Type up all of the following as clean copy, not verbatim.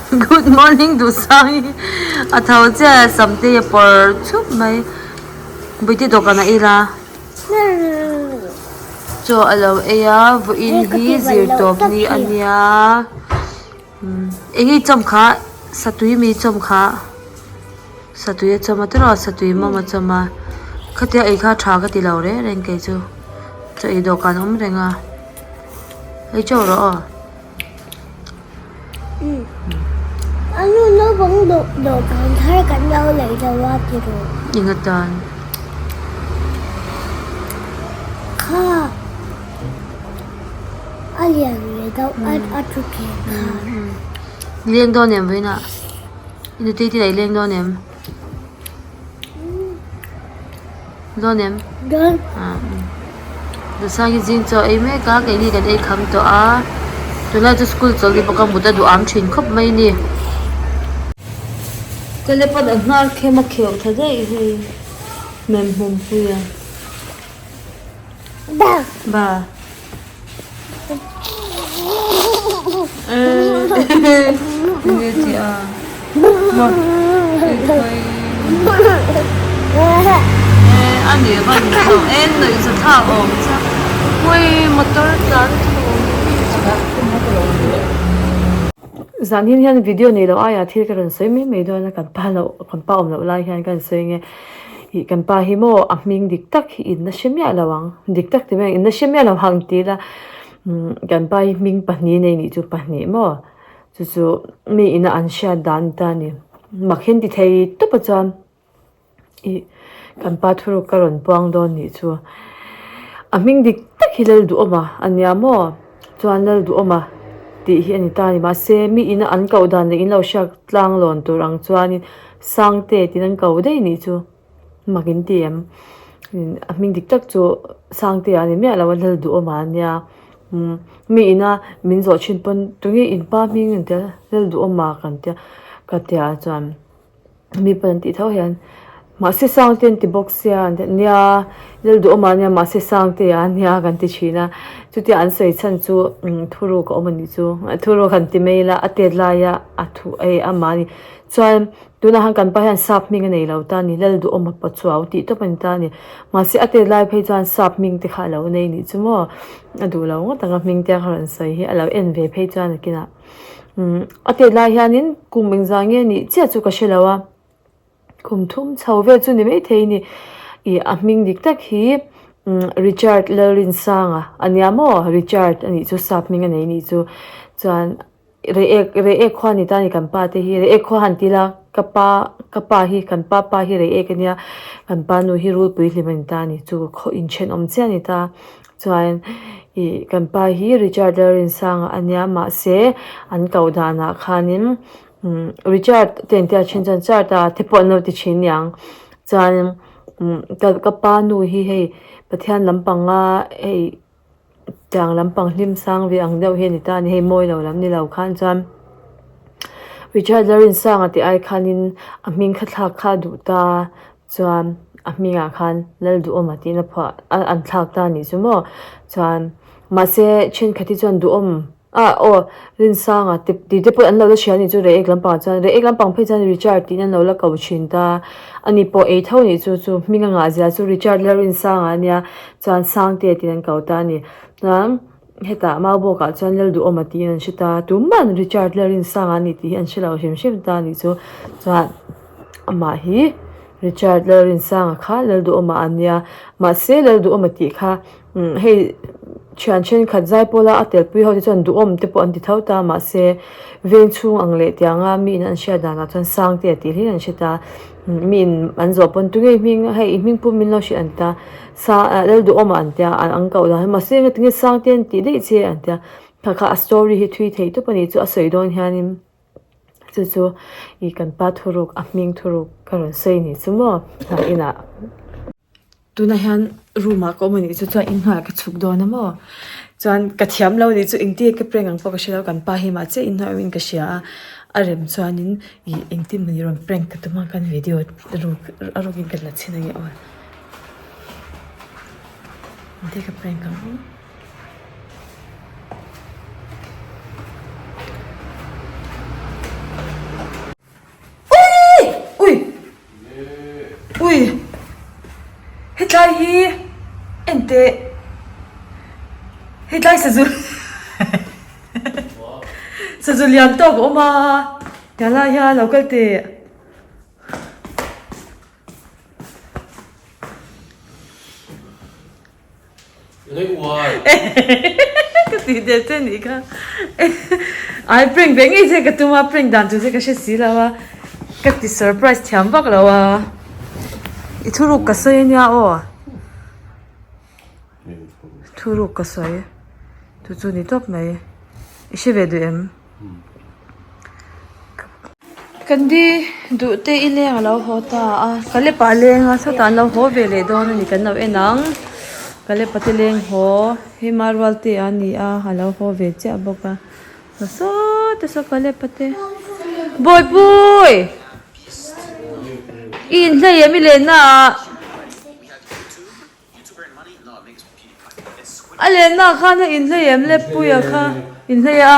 Good morning Duhsangi a tho chiah a sam te hi a pawr chhup mai Bawihte dawhkan ah ila chaw a lo ei a vawiin hi zirtawp ni a nia eng nge i chawm kha satui mi chawm kha satui a chawm a tiraw satui mawm a chawm a khatia ei kha tha ka ti lo reng reng kei chu chaw ei dawhkan awm reng a ei teuh rawh aw. Anu naupang dawhkan thar kan lo lei lo a tiraw. Eng atan? Kha a lian ve deuh a a thu thei kha. I leng dawn em vawiinah? I nutei te lah i leng dawn em? Dawn em? Dawn. Duhsang hi zing chaw ei mek a keini kan ei kham tawh a tunlai chu school chawlh ni bawk a mut a duh am thin khawp mai a ni. Chale pawn a hnar khem a kheuh tha daih hei mem hmum pui a. Ba. Ba. Enge tih a a nih va ni lo e nuih za thlak awm chiah ui motor tlan Zan hin hian video nei loh aiah thil ka rawn sawi mai mai dawn a kan pa loh kan pa awm loh lai hian ka rawn sawi nge ih kan pa hi maw a hming dik tak hi in la hre miah lo ang dik tak ti mai ang in la hre miah lo ang ti ila umm kan pa hi hming pahnih nei nih chu pahnih maw chu chu mi ina an hriat dan ni ta a ni mak hian ti thei tawp a chuan. Ih kan pa thuruk ka rawn puang dawn nih chu a hming dik tak hi Lalduhawma a nia maw chuan Lalduhawma tih hi a ni ta a ni mahse mi ina an koh dan leh in lo hriak tlang lawn tur ang chuanin Sangte tiin an ko daih nih chu mak in ti em a hming dik tak chu Sangte a ni miah lo a Lalduhawma a nia umm mi ina min zawh thin pawn tunge in pa hming an tia Lalduhawma kan tia ka tia chuan. Mi pawn an tih tho hian mahse sang te an ti bawk sia an ti nia Lalduhawma ania mahse sang te a nia kan ti thin a chutia an sawi chhan chu thuruk a awm a nih chu thuruk han ti mai ila a tet laia a thu ei amah a ni chuan tunah khan kan pa hian sap hming a nei lo ta a ni Lalduhawma pachuau tih tawp a ni ta a ni mahse a tet lai phei chuan sap hming te kha a lo nei a nih chu maw a duh lo ngawt ang a hming te a rawn sawi hi a lo en ve phei chuan nakinah. Umm a tet lai hianin kum engzah nge nih chiah chu ka hre lo a kum thum chho vel chu ni maithei a ni ih a hming dik tak hi umm Richard Lalrinsanga a nia maw Richard a nih chu sap hming a nei nih chu chuan Reiek Reiek khua ni ta a ni kan pa te hi Reiek khua han ti ila ka pa ka pa hi kan pa pa hi Reiek a nia kan pa nu hi Rulpui hlim a ni ta a ni chu khaw inthenawm chiah a ni ta. Chuan ih kan pa hi Richard Lalrinsanga a nia mahse an koh danah khanin umm Richard te an tia thin chuan Chart a te pawh an lo ti thin niang chuan umm ka ka pa nu hi hei Pathian lampanga hei tiang lampang hlim sang ve ang deuh hi a ni ta a ni hei mawi lo lam ni lo khan chuan Richard Lalrinsanga tih ai khanin a hming kha thlak kha a duh ta. Chuan a hmingah khan Lalduhawma tiin a phuah a an thlak ta anih chu maw chuan mahse thenkhat hi chuan Duhawm ah aw Rinsanga te tih te pawh an lo la hria anih chu Reiek lampangah chuan Reiek lampang phei chuan Richard tiin an lo la ko thin ta ani pawh ei tho anih chu chu hming a ngah zia chu Richard Lalrinsanga ania chuan Sangte tiin an ko ta a ni chuan. Hetah Maubawkah chuan Lalduhawma tiin an hre ta, tuman Richard Lalrinsanga a ni tih hi an hre lo hrim hrim ta a nih chu. Chuan amah hi Richard Lalrinsanga kha Lalduhawma a nia, mahse Lalduhawma tih kha umm hei thian thenkhat Zaipawla a telpui ho te chuan Duhawm te pawh an ti tho ta, mahse veng chhung ang leh tianga miin an hriat danah chuan Sangte a tih hlir an hre ta. Miin an zawh pawn tunge hming hei i hming pum min lo hrilh an ti ta. Sa ah Lalduhawma an tia an ang koh dan hi mahse engatinge Sangte an tih daih che an tia kha kha a story hi thui thei tawp a ni chu a sawi dawn hianin chu chu ih kan pa thuruk a hming thuruk ka rawn sawi ni chu maw hnah inah. Tunah hian room ah ka awm a nih chu chuan inhnuaiah ka chhuk dawn a maw chuan ka thiam lo a nih chu engtin nge ka prank ang pawh ka hre lo kan pa hi mah chiah inhnuai awmin ka hria a a rem chuanin ih engtin mawni rawn prank ka tum a kan video ruk a rukin ka la chhin ange aw. Take a prank ang aw. Bawihpui hetlai hi en teh hetlai sazu sazu lian tawk a awm a tialai hian lo kal teh. Ka tih der che nih kha ai prank ve ngei che ka tum a prank dan tur che ka hre si lo a ka ti surprise thiam vak lo a i thuruk ka sawi ania aw thuruk ka sawi chu chu ni tawp mai i hre ve duh em. Kan di duh te i leng a lo haw ta a ka lepa a leng a sawtah an lo haw ve leh dawn a ni kan lo en ang ka lepa te leng haw hei marual te a ni a a lo haw ve chiah bawk a saw te saw ka lepa te bawihpui i inhlei em i lenna ah. A lenna khan a inhlei em le Puia kha inhlei a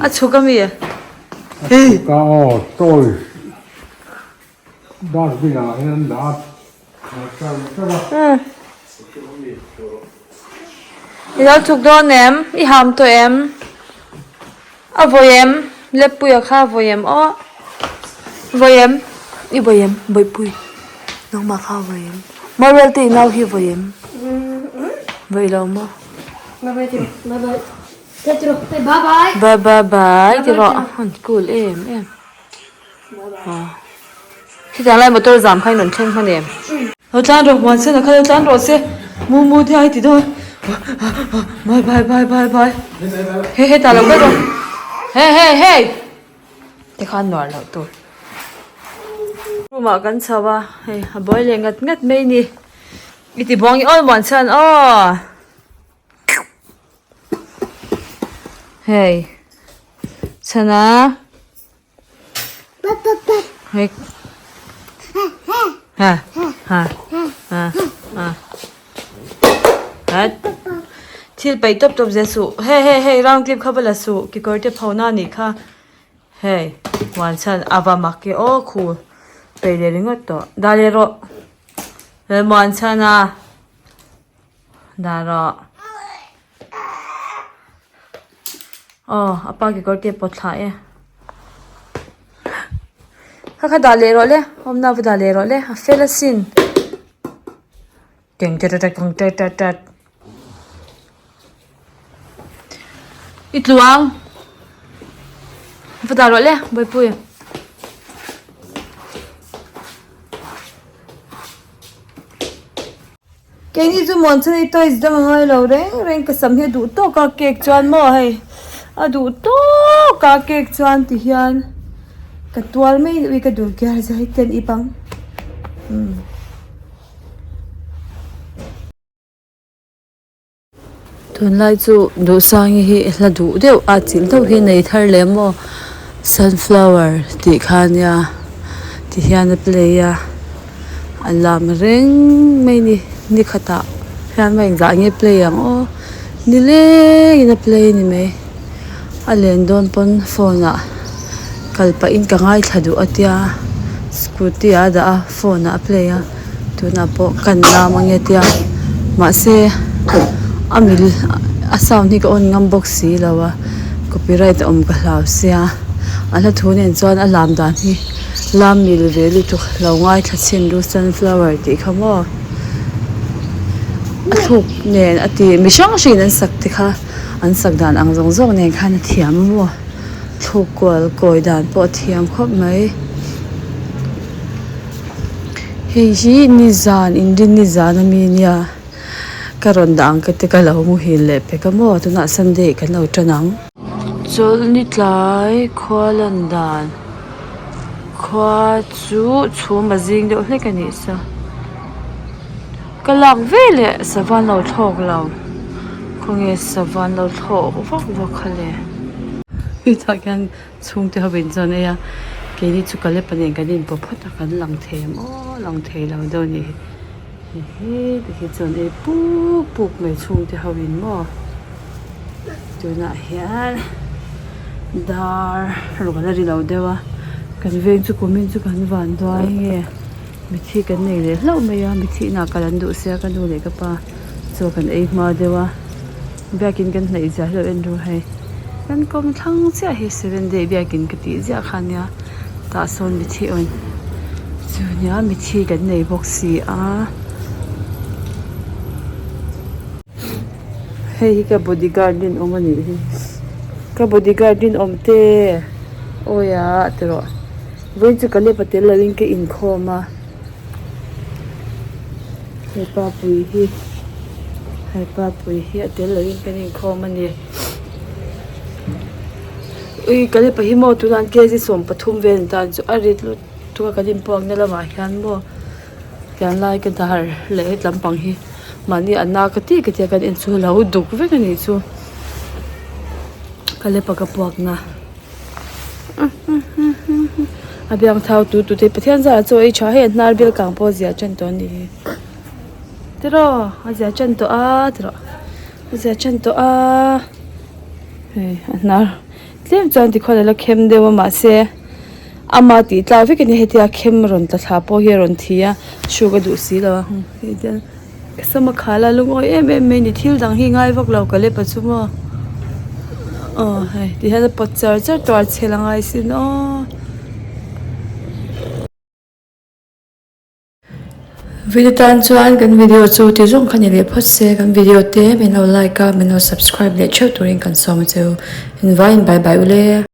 a chhuk a mi? A chhuk a aw toys dustbin ah hian an dah a char char a. I lo chhuk dawn em? I ham tawh em? A vawi em? Leppuia kha a vawi em aw? Vawi em? I vawi em? Bawihpui nangmah kha a vawi em? Marel te i nau hi a vawi em? Vawi lo maw? Bye bye bye ti rawh an cool em em khitiang lai motor zam kha in rawn thleng hman em? Lo tlan rawh huan sen ah kha lo tlan rawh se mu mu te ai ti dawn bye bye bye bye bye hei hetah lo kal rawh hey hey hey te khan nuar loh tur room ah kan chho a hei a buai leh ngat ngat mai a ni i ti buang i awl muan chuan aw. Hei chhana. Hei. Ha. Ha. Ha. Ha. Hat. Thil peih tawp tawp zel suh. Hei hei hei round clip kha va la suh. Kekawr te pho na nih kha. Hei huan chhan a va mak e aw khu peih leh ringawt tawh. Dah leh rawh. Lalmuan chhan a. Dah rawh. Aw a pa kekawr te pawt thla e. Kha kha dah leh rawh le awmna va dah leh rawh le a fel asin. Teng tet tet teng tet tet tet. I tluang. Va dah rawh le Bawihpui. Keini chu Muanchhani toys dang a ngai lo reng reng ka sam hi a duh tawk a cake chuan maw hei a duh tawk a cake chuan ti hian ka tuar mai ui ka dul kiar zai ten i bang umm. Tunlai chu Duhsangi hi hla duh deuh a chilh deuh hi nei thar leh maw sunflower tih kha ania ti hian a play a a lam reng mai a ni ni khatah hian va engzah nge play ang aw nilengin a play a ni mai a len dawn pawn phone ah kal pahin ka ngaithla duh a tia scooty ah a dah a phone ah a play a. Tunah pawh kan lam ange tia mahse a mil a sound hi ka on ngam bawk si lo a copyright a awm ka hlau sia a hla thu nen chuan a lam dan hi lam mil ve lutuk lo ngaithla chhin ru sunflower tih kha maw a thluk nen a ti mi hrang hrangin an sak te kha an sak dan ang zawng zawng nen khan a thiam a maw thluk kual kawi dan pawh a thiam khawp mai. Hei hi nizan inrin nizan ami nia ka rawn dah ang ka ti ka lo muhil leh pek a maw tunah sunday kan lo tan ang. Chawlhni tlai khua lan dan khua chu chhum a zing deuh hlek a nih saw ka lak veleh sava an lo thlawk lo khawnge sava an lo thlawk vak vak kha le. Hetah khian. Chhungte ho in chuan ei a, keini chu Kalepa nen kan inpawh phawt a, kan lang thei em aw, lang thei lo deuh a ni hehe tikhi chuan ei puk puk mai chhungte ho in maw tunah hian dar ruk a la ri lo deuh a, kan veng chu kumin chu kan van duai nge. Mithi kan nei leh hlauh mai a, mithi inah kal an duh sia ka nu leh ka pa chaw kan ei hma deuh a, biakin kan hnaih zia hi lo en ru hei. Kan kawm thlang chiah hi seven day biakin ka tih ziah kha nia tah sawn mithi awn chu nia mithi kan nei bawk si a. Hei hi ka bodyguard rinawm a nih hi ka bodyguard rinawm te awi ah ti rawh vawiin chu ka lep a tel lo in ka inkhawm a hepa pui hi hepa pui hi a tel lo in kan inkhawm a ni ui ka lepa hi maw tunah an kg 13 vel an tan chu a rit lutuk a kan inpuakna lamah hian maw. Tiang lai ka dar leh het lampang hi mahni a na ka tih ka tia kan en chu lo duk vek a nih chu ka lepa ka puak na a biang thau tut tut hei Pathian zar ah chaw ei tha hei a hnar bel kang pawh a zia tan tawh a nih hi tiraw a zia tan tawh a tiraw a zia tan tawh a hei a hnar tlem chuan tikhuan a la khem deuh a mahse. Ama tih tlak vek a ni hetia khem rawn tla thla pawh hi a rawn thi a hruk a duh si lo a hei hian ka sam a khal a lungawi em em mai a ni thil dang hi ngai vak lo ka lep a chu maw aw hei ti hian a pawt char char tawh a chhel a ngai sin aw. Video tan chuan kan video chu ti zawng kha ni leh phawt se kan video te min lo like a min lo subscribe leh theuh turin kan sawm a cheu invaiin bye bye ule.